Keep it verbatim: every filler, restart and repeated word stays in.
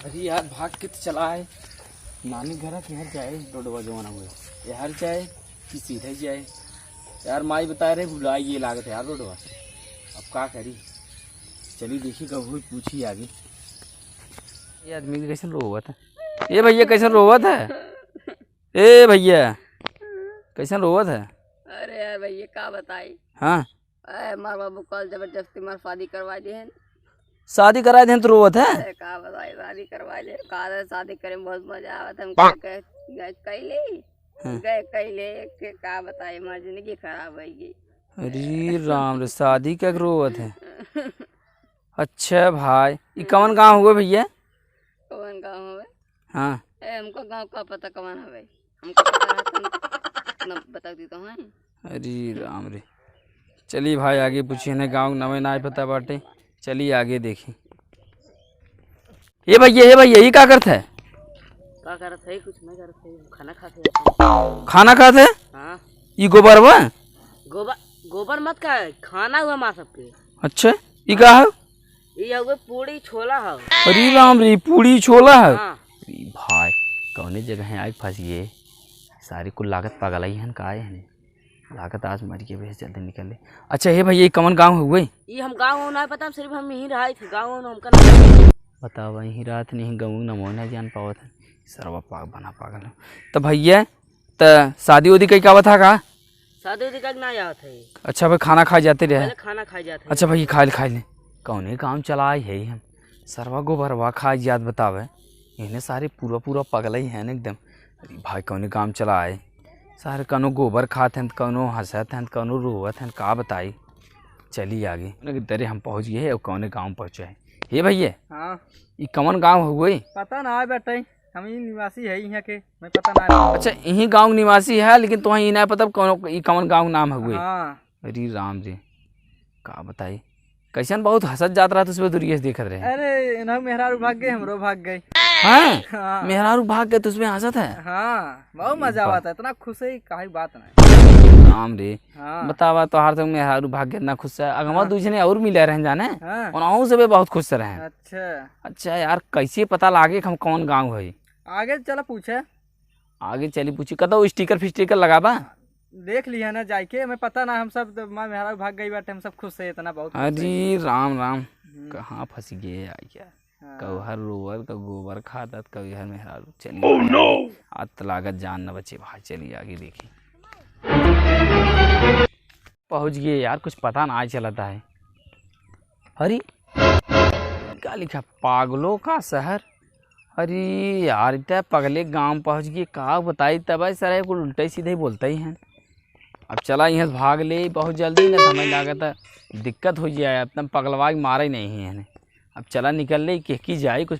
अरे यार, भाग के तो चला है। नानी घर के हर जाए, रोडवा जवाना हुए। ये हर जाए कि सीधे जाए? यार, माई बता रहे, भुला ये लागत है यार रोडवा। अब का करी? चली देखी, कहूँ पूछी आगे। ये आदमी के कैसन रोवत है? ए भैया, कैसन रोवत है? ए भैया, कैसन रोवत है? अरे यार भैया, का बताई? हाँ। ए, हमार बाबू कल जबरदस्ती हमार शादी करवा दिए हैं। शादी करा देन तो रोवत है? अरे का बताई, शादी करवा दिए। कहा था शादी करे में बहुत मजा आवत, हम कह के गए कैले। हाँ। गए कैले के का बताई, हमार जिंदगी खराब हो गई। अरे राम रे, शादी के रोवत है? अच्छा भाई, ई कवन गाँव हुए भैया? कवन गाँव हुए? हाँ। ए, हमको गाँव का पता कवन हवे? हमको पता रहता न बता दी तो हैं। अरे राम रे। चली भाई, आगे पूछी, इन्हें गाँव नवे ना पता बाटे। चली आगे देखी। ए भैया, ए भैया, ई का करत है? का करत है? कुछ नहीं करत है, खाना खात है। खाना खात है? हाँ। ई गोबरवा? गोबर, गोबर मत का, खाना हुआ माँ सबके। अच्छा, ई का है? ई हउवे पूड़ी छोला हउ। अरे राम रे, पूड़ी छोला है? हाँ। अरे भाई, कौने जगह है आइ फंस गए? सारी कुल लागत पागल ही हन, का है? लागत आज मर के बेस जल्दी निकल ले। अच्छा हे भैया, ई कवन गाँव हउवे? ई हम गाँव ना पता, हम सिर्फ हम यहीं रहा थे, गाँव ना हमका ना। बतावा, यहीं रात नहीं, गाँव ना मोना जान पावत है। सरवा पाग बना पागल है। तो भैया, त शादी उदी कई का आवत है का? शादी उदी का ना आवत है। अच्छा भाई, खाना खाए जाते रहे? पहले खाना खाए जाते अच्छा हैं। भाई, खाए ले, खाए ले। कौने काम चला आए है हम? सरवा गोबरवा खाए जात बतावे। इन्हें सारे पूरा पूरा पगला ही हैं एकदम। अरे भाई, कौने काम चला आए? सारे कौनो गोबर खात हैं, कौनो हंसत हैं, कौनो रोवत हैं, का बताई? चली आगे। उन्हें के दरे हम पहुँच गए हैं और कौने गाँव पहुँचे हैं। हे भैया, हाँ। ई कवन गाँव हुए? पता ना है बेटे। हम ही निवासी है यहाँ के, मैं पता ना है। अच्छा, यही गाँव के निवासी है, लेकिन तुम्हें ये ना पता कौन, ई कवन गाँव नाम है हुए? हाँ। अरे राम जी, का बताई, कैसन बहुत हंसत जात रहा, तुझे दूरिये से देखत रहे। अरे, इन्हों मेहरारू भाग गए, हमरो भाग गए। हाँ? हाँ। मेहरारू भाग गए, तुझे हंसत है? हाँ, बहुत मजा वाह। आवत है, इतना खुश है, काहे बात ना है। राम रे, हाँ। बतावा, तोहार संग मेहरारू भाग गए, इतना खुश है। अगवा हाँ। दू जने और मिले रहे जाने, हाँ। उनहू से भी बहुत खुश रहे। अच्छा। अच्छा यार, कैसे पता लागे कि हम कौन गाँव है? आगे चला पूछे। आगे चली पूछी, कतौ स्टिकर फिस्टिकर लगाबा? देख लिया ना जाइके, मैं पता ना, हम सब तो माँ मेहरारू भाग गई बाटे, हम सब खुश है, इतना बहुत खुश है। अरे राम राम, हम्म। कहाँ फंस गए यार, यार। हाँ। कऊ हर रोवर, कऊ गोबर खादत, कऊ हर मेहरारू। चली Oh भाई, no! आज तो लागत जान न बचे भाई, चली आगे देखी। पहुँच गए यार, कुछ पता ना चलता है। अरे, का लिखा, पागलों का शहर। अरे यार, इतना पगले गाँव पहुँच गए, का बताई तब है सर, कुल उल्टा ही सीधा ही बोलता ही है। अब चला यहाँ से भाग ले बहुत जल्दी, ना तो हमें लागत है दिक्कत हो जाए, इतना पगलवा के मारा ही नहीं है। अब चला निकल ले, के की जाए, कुछ